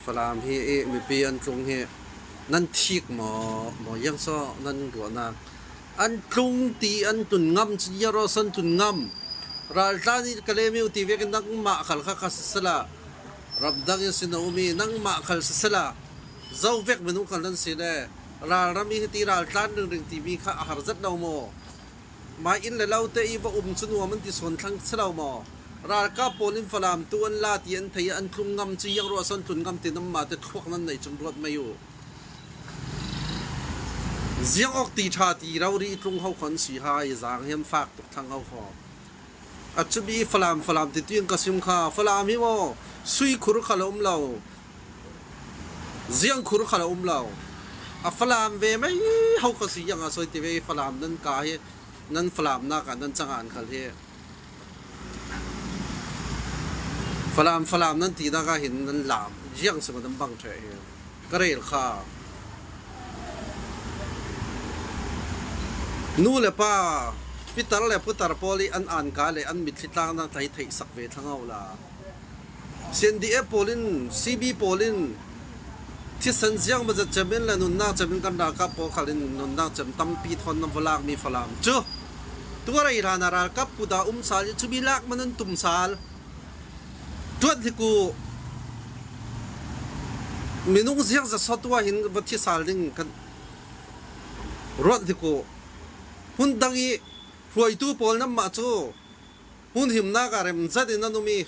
Falam hi i mipi an tlung hi nan thik maw maw iangsaw nan ruahnak an tlung ti an tlun ngam yaros an tlun ngam raltlan i Kalaymyo ti vek in nangmah khal kha kha sisala ramdang in sin a um i nangmah khal sisala zo vek minung khal nan si le ralram i hiti raltlan ringring timi kha a har zat lo maw? Mah inn le lo te i va um cu nuam an ti sawn thlang si lo maw? Ralkap pawl in Falam tu an la ti an thei i an tlung ngam ci iang ruah son tlun ngam ti nan mah te thluak nan neih cun ruat mei u. Ziang awk ti ṭha ti rori i tlung ho khon si ha i zaang hi an fak tuk thlang ho kho. A cubi Falam Falam ti tuin ka sim kha Falam hi maw sui khur kha la um lo ziang khur kha la um lo. A Falam ve mei ho ka si yang a soi ti ve Falam nan ka hi nan Falam nak ah nan cang an khal hi. Falam Falam nan ti nak ah hin nan lam ziang si ma nan bang ṭhe hi. Ka rel kha. Nu le pa pitar le putar pawl i an anka le an mitthli tlangnak tlai theih sak ve thla ngau la. CNDF pawl in CB pawl in thisen ziang mazat cem in le nunnak cem in kan ralkap pawl khal in nunnak cem tampi thon nan va lak mi Falam cu tuarei hlan ah ralkap kuda um sal i chumi lak man an tum sal tuan hi ku minung ziang za sotua hin va thi sal ding kan ruat hi ku hmun dang i hruaitu pawl nan mah cu hmun himnak ah rem zat in an um i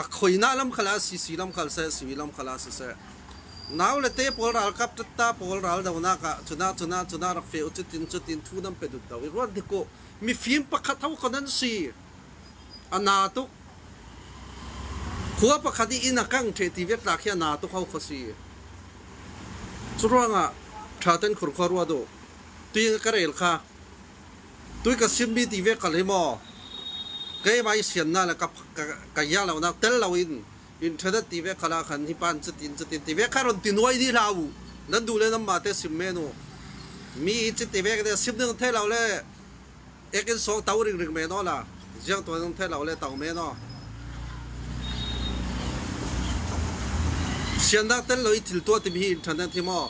a khoina lam khala CC lam khal seh CV lam khala siseh nau le te pawl ralkap tatta pawl ral donak ah cuna cuna cuna rak fe u cutin cutin thu nam pe dut do i ruat dik u mifim pakhat ho kon an si a na tuk khua pakhat i inn a kang ṭhe ti vek tlak hi a na tuk ho kho si cu ruangah ṭha ten khurkhua rua duh tuin ka rel kha tui ka simmi ti ve kal hi maw keimah i siannak le ka ka ia lonak tel loin internet ti ve kal ah khan hi pan cutin cutin ti ve kha ron ti nuai dih hlah u nan duh le nan mah te sim men u mi cuti ve ka sim ding thei lo le ek in sawng to ring ring men aw la ziang tuan ding thei lo le to men aw siannak tel lo i thil tuah timi hi internet hi maw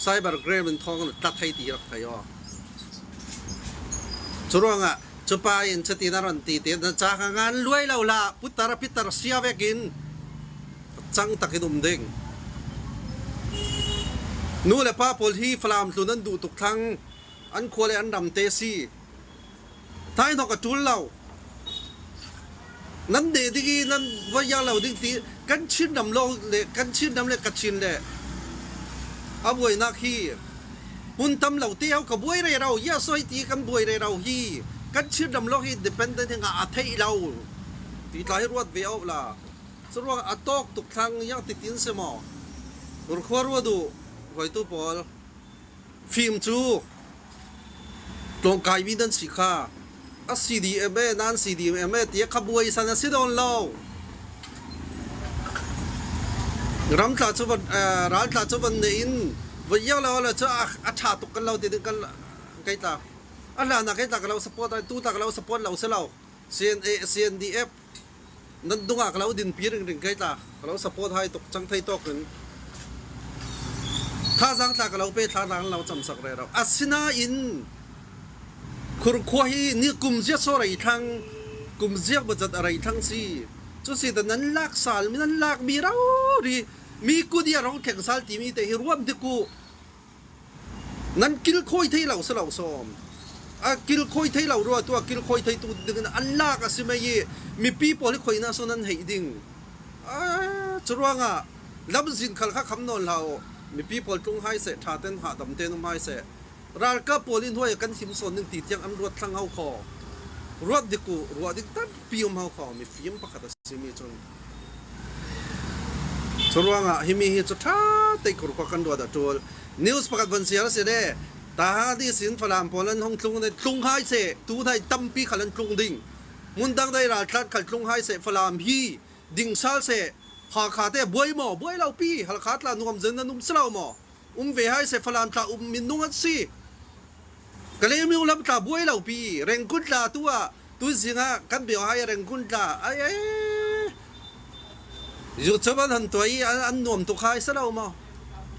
cyber crime in thawng tla thei ti rak thei aw Curuangah cupa in cutin a ron ti ti na ca kha ngan luai lo hlah putar pitar sia vek in cang tak in um ding. Nu le pa pawl hi Falam tlun an duh tuk thlang an khua le an ram te si. Thai hnok a ṭul lo. Nan de ding i nan voi iang lo ding ti kan Chin ram lo le kan Chin ram le Kachin le a buainak hi hmun tam lo te ho ka buai re ro ya soi ti kan buai re ro hi kan Chin ram lo hi dependent hi nga a theih lo ti tla hi ruat ve o la curuang a tawk tuk thlang yang ti tin se maw rkhua rua du hoi tu pawl Fim cu tlawngkaimi nan si kha a CDM e nan CDM e tiah kha buai san a si dawn lo. Ramtla cu van raltla cu van ne in voi iang lo le cu a ṭha tuk kan lo ti ding kan kei tla a hlan ah kei tla ka lo support ai tu tla ka lo support lo si lo CNA CNDF nan dungah ka lo dinpi ringring kai tla ka lo support hai tuk cang thei tawk in thazaang tla ka lo pe thla lang lo cam sak re ro asinain khurkhua hi ni kum zia so rei thlang kum ziak bazat a rei thlang si cu si da nan lak sal mi nan lak mi ro ri mi kudia rong kheng sal ti mi te hi ruam diku Nan kilkhawi thei lo si lo sawm. A kilkhawi thei lo rua tu a kilkhawi thei tu ding in an lak a si mei i mipi pawl hi khoi na sun an heih ding. Cu ruangah lamzin khal kha kham nawn hlah u. Mipi pawl tlung hai seh, ṭha ten hahdam ten um hai seh. Ralkap pawl in huai kan him sawn ding ti tiang an ruat thlang hau kho. Ruat dik u, ruah ding tampi um hau kho. Mifim pakhat a si mi cun. Cu ruangah himi hi cu ṭha tein khurkhua kan ruat a ṭul. News pakhat van siar a si le ta di sin Falam pawl an hung tlung ne tlung hai seh tu nai tampi khal an tlung ding. Hmun dang dai raltlat khal tlung hai seh Falam hi ding sal seh Hakha te buai maw buai lo pi Halkha tla nuam zen nan um si lo maw um ve hai seh Falam tla um minung an si Kalaymyo lam tla buai lo pi Rengkun tla tu ah Tuzing ah kan bia hai rengkun tla ai ai. YouTube an han tuah i an nuam tuk hai si lo maw?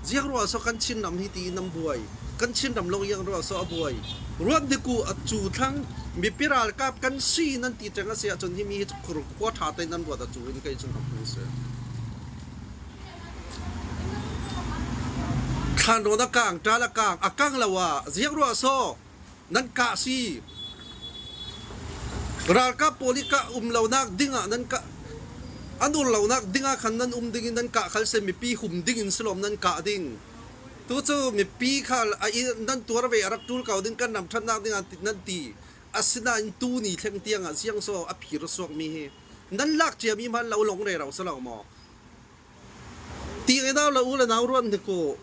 Ziang ruah so kan Chinram hi tiin an buai. Kan Chinram lawng iang ruah so a buai. Ruat niku a cu thlang mipi ralkap kan si nan ti ṭeng a si ahcun hi mi hi khua ṭha tein nan ruat a cu in kei cun ka hmu si. Thlanrawn a kang, ṭal a kang, a kang lo ah ziang ruah so nan kah si. Ralkap pawl i kah um lonak ding ah nan kah an ur lonak ding ah khan nan um ding in nan kah khal se mipi hum ding in silom nan kah ding. Tu cu mipi kha nan tuar ve a rak ṭul ko ding kan ram ṭhatnak ding ah nan ti. Asinain tu ni thleng tiang ah siang so a phir suak mi hi nan lak cia mi hman lo long re ro si lo maw? Ti ngai nau le u le nau ruan hnik u.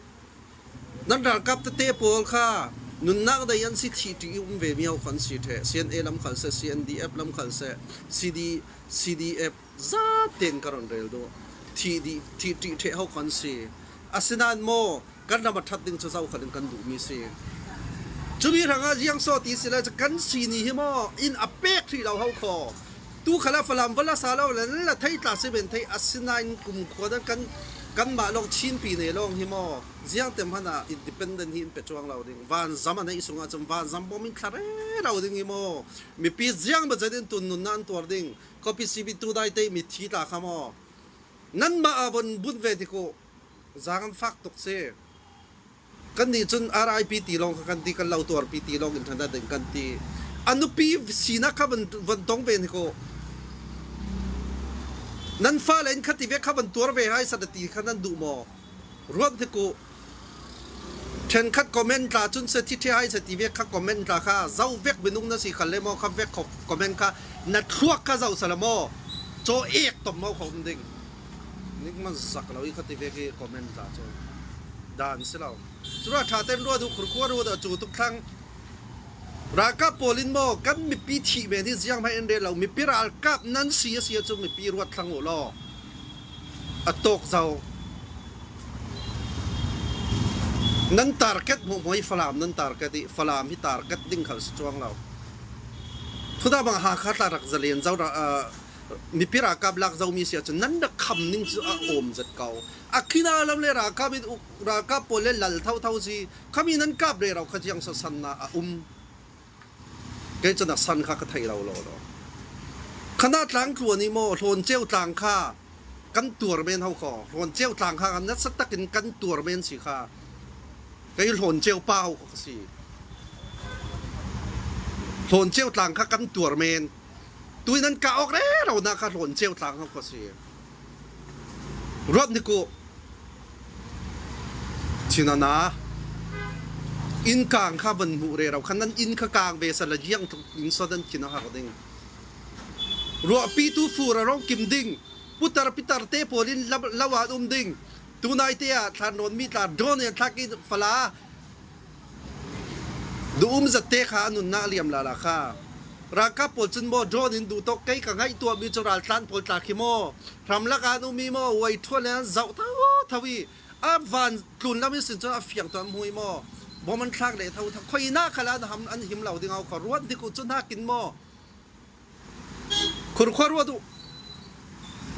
Nan ralkap tete pawl kha nunnak dei an si thih ṭih i um ve mi ho kha an si ṭheh. CNA lam khal seh, CNDF lam khal seh, CD, CDF zatein ka ron rel duh. Thih dih, thih ṭih ṭheh ho kha an si. Asinain maw kan ram a ṭhat ding cu zohkhat in kan duhmi si. Cumi hrangah ziang saw ti si le kan sini hi maw inn a pek hrih lo ho khaw. Tu khala Falam vala sa lo le la thei tla si ben thei asinain kum khua dan kan kanmah lawng Chinpi ne lawng hi maw ziang tem hman ah independent hi in pe chuang lo ding van zam a nei sung ah cun van zam bom in thla re lo ding hi maw mipi ziang ba zat in tun nun na an tuar ding kopi sibi tu dai te mi thi tla kha maw nan mah a von bun ve ti ko Zaang an fak tuk si. Kannih cun RIP ti lawng kha kan ti, kan lo tuarpi ti lawng internet in kan ti. A nupi sinak kha van, van tong ve hnik u. Nan fale in khati ve kha van tuar ve hai sat ti kha nan duh maw? Ruat hnik u. Ṭhenkhat comment tla cun se thi ṭhe hai se ti ve kha comment tla kha zo vek minung na si khal le maw kha vek comment kha na thluak kha zo sala maw chaw ek tom mau kha um ding. Nik man zak lo i khati ve khi comment ta cu dan si lo. Cura tha ten rua du khurkhua ru da cu tuk thlang. Ralkap pawl in maw kan mipi thih men hi ziang hmai in rel lo mipi ralkap nan si a si cu mipi ruat thlang u law a tawk zau nan target hmuh hmuh i Falam nan target i Falam hi target ding khal si chuang lo. Thuda bang Hakha tla rak zalen zau mipi ralkap lak zomi si ahcun nan rak kham ning cu a awm zat ko. A khina lam le ralkap in ralkap pawl le lal thotho si khami nan kap re ro kha jiang sa san na a um. Kei cun a san kha ka thei lo lo lo. Khana tlang tluan i maw hlawn ceu tlang kha kan tuar men ho kho hlawn ceu tlang kha kan nasa takin kan tuar men si kha kei hlawn ceu pa ho ka si hlawn ceu tlang kha kan tuar men Tuin an kah awk rero na kha hlawn ceu tlang ho kha si. Ruat ni ku Chinana inn kang kha van hmuh re ro khan nan inn kha kang ve sala jiang in so dan khin a har ding. Ruahpi tu fur a rong kim ding. Putar pitar te pawl in lawan um ding. Tunai te ah thlan rawn mi tla drone in thlak in fala Duum zatte kha a nunnak a liam la la kha. Ralkap pawl cun maw drone in duh tawk kei ka ngaihtuahmi cu raltlan pawl tla khi maw ramlak ah an um i maw uai ṭhuan le an zoh thotho i a van tlun lam in sin cun a fiang tuan hmu i maw bom an thlak le tho tho khoi na khal an ham an him lo ding au kha ruat dik u cu nakin maw khurkhua ruat u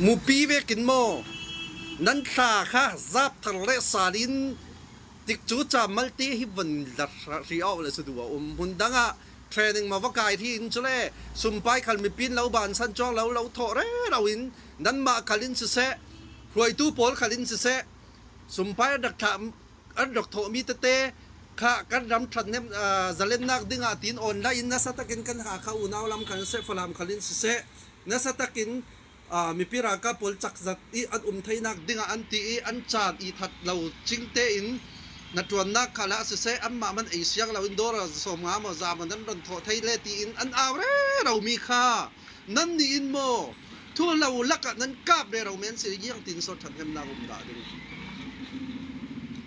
mupi vekin maw nan thla kha zap thar le sal in Tik cu ca malte hi von ri awk le su du a um. Hmun dang ah training ma va kai thi in cule sumpai khal mipin lo ban san chuang lo lo thawh re lo in nanmah khal in siseh hruaitu pawl khal in siseh sumpai an rak thlah an rak thawhmi tete kha kan ram ṭhathnem zalennak ding ah tiin online in nasa takin kan Hakha unau lam khal siseh Falam khal in siseh nasa takin mipi ralkap pawl cakzat i an um theinak dingah an ti i an caan i that lo cing tein na ṭuannak kha lah siseh anmah man ei siang lo in dawr 50 maw za maw nan ron thawh thei le tiin an au rero mi kha nan nih in maw thu lo lakah nan kap rero men si iang tin so ṭhathnemnak um dah ding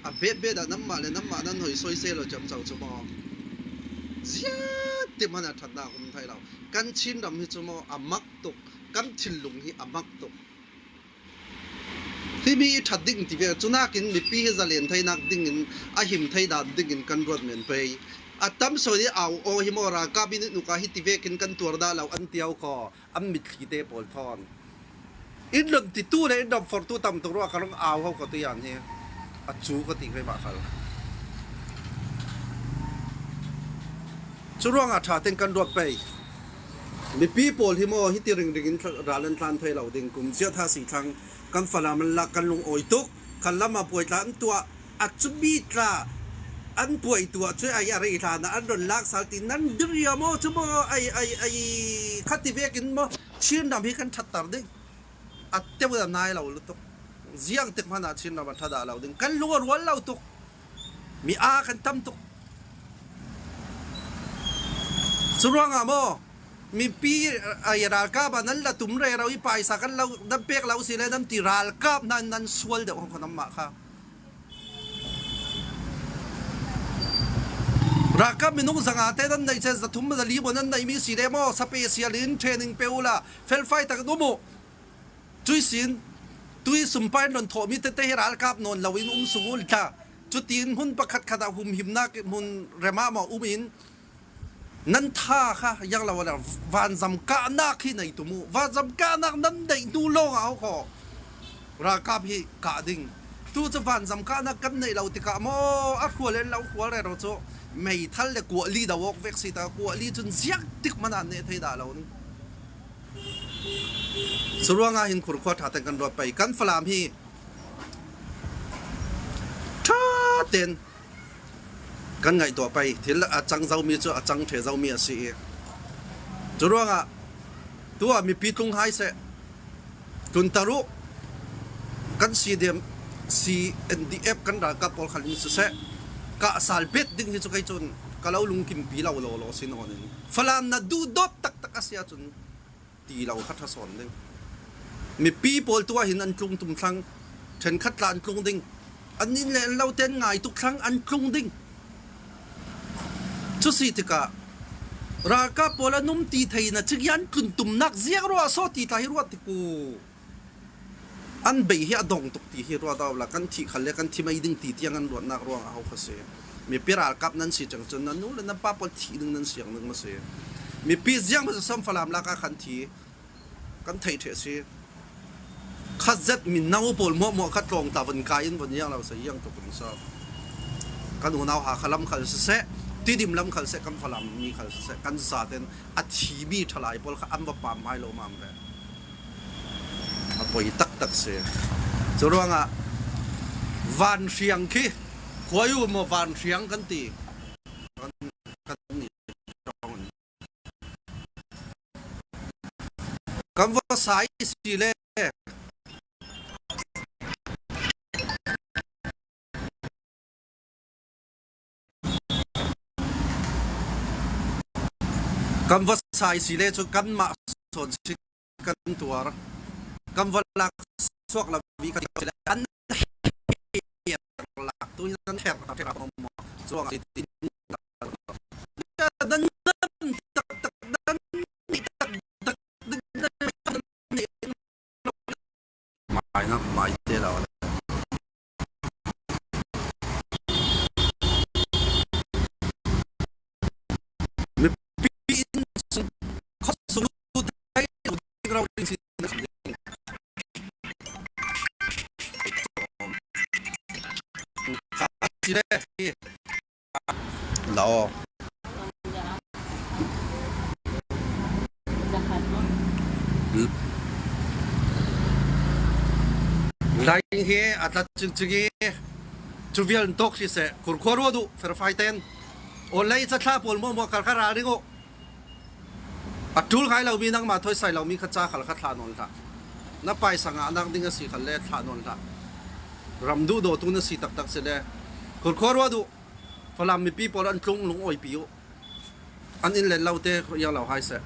a bet bet ah nanmah le nanmah nan hoi soisel lo cam co cu maw ziat ti hmanh ah ṭhatnak um thai lo kan Chinram hi cu maw a mak tuk kan thinlung hi a mak tuk. Hi mi i ṭhat ding ti ve cu nakin mipi hi zalen theinak ding in a him thei dan ding in kan ruat men pei. A tam soi i au aw hi maw ralkap in nuka hi ti vekin kan tuar dah lo an tiau khaw an mitthli te pawl thawn. In lon titu le in ram fortu tam tuk rua ka rung au ho ko tu yan hi a cu ka ti kai ma khal. Cu ruangah ṭha ten kan ruat pei. Mipi pawl hi maw hiti ringring in ral an tlan thai lo ding kum cia tha si thlang kan Falam an lak kan lung awi tuk kan lam ah puai tla an tuah a cumi tla an puai tuah cu ai a rei hlan ah an ron lak sal ti nan diriam maw cu maw ai ai ai khati vek in maw Chin ram hi kan ṭhatter ding a teu da nai lo lutuk ziang tik hmanh ah Chin ram a ṭha dah lo ding kan lung a rual lo tuk mi aa kan tam tuk cu ruangah maw mipi ai ralkap ah nan la tum re ro i paisa kan lo nan pek lo si le nan ti ralkap nan nan sual deuh ko nam mah kha Ralkap minung zanga te nan neih cun 300 400 maw nan neihmi si le maw special in training pe ula felfai tak in um u. Cui sin tui sumpai non thawhmi tete hi ralkap nawn lo in um sung ul tla. Cutin hmun pakhat khat ah humhimnak hmun rem ah maw um in nan tha kha yang lo la vanzam kahnak hi nei tum u. Vanzam kahnak nan neih hnu lawng ah kho ralkap hi kah ding. Tu cu vanzam kahnak kan neih lo tikah maw a hrual in lo hrual re ro cu meithal le kuahli do awk vek si ta kuahli cun ziak tik man an ne thei dah lo ning. Curuangah hin khurkhua ṭha ten kan ruat pei kan Falam hi ṭha ten kan ngaihtuah pei thil a cang zomi cu a cang ṭhe zomi a si i cu ruangah tu ah mipi tlung hai seh tlunter u kan CDM CNDF kan ralkap pawl khal in siseh kah sal bet ding hi cu kei cun ka lo lungkim pi lo law law si nawn in Falam na duh dawt taktak a si ahcun ti lo kha ṭha sawn ding. Mipi pawl tu ahhin an tlung tum thlang, ṭhenkhat tla an tlung ding. An inn le an lo ten ngai tuk thlang an tlung ding. Cusi tikah ralkap pawl an um ti thei na cigian tlun tumnak ziak ruah so ti tla hi ruat tik u. An bei hi a dong tuk ti hi ruat au la kan thi khal le kan thi mei ding ti tiang an ruatnak ruang ah ho kha si. Mipi ralkap nan si cang cun nan nu le nan pa pawl thi ding nan siang ding ma si. Mipi ziang ma sam Falam lak ah khan thi kan thei the si. Khat zet min nau pawl mo mo khat tlawng ta van kai in von yang lo sa yang tuk in so. Kan unau ha khalam khal se tidim lam khal se kan Falam mi khal se kan za ten a thi mi thalai pawl kha an va pam mai lo mam ve. A poi taktak si. Cu ruangah vanhriang khi khuai u maw vanhriang kan ti. Kan nih kan va sai si le Kan va sai si le cu kanmah sawn si kan tuar. Kan va lak suak la vi kan ti an lak tu hin an her tak mo chuang tin dan tak tak dan ni tak tak mai na mai te lo. Mipi inn chung khuasung dai ro ding si Lo. Lai hi a tlat cingcing i cu vial in tok si seh kurkhua rua duh ferfai ten o lei cathla pawl mo mo kal kha ral ring u a tul ngai lomi nangmah thoi sai lomi kha ca khal kha thla nawn hlah na paisa ngah nak ding a si khal le thla nawn hlah ram duh dawtu na si taktak si le kurkhua rua duh Falam mipi pawl an tlung lung oi pi u an inn len lo te yang lo hai seh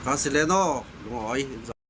ka si le no lung oi.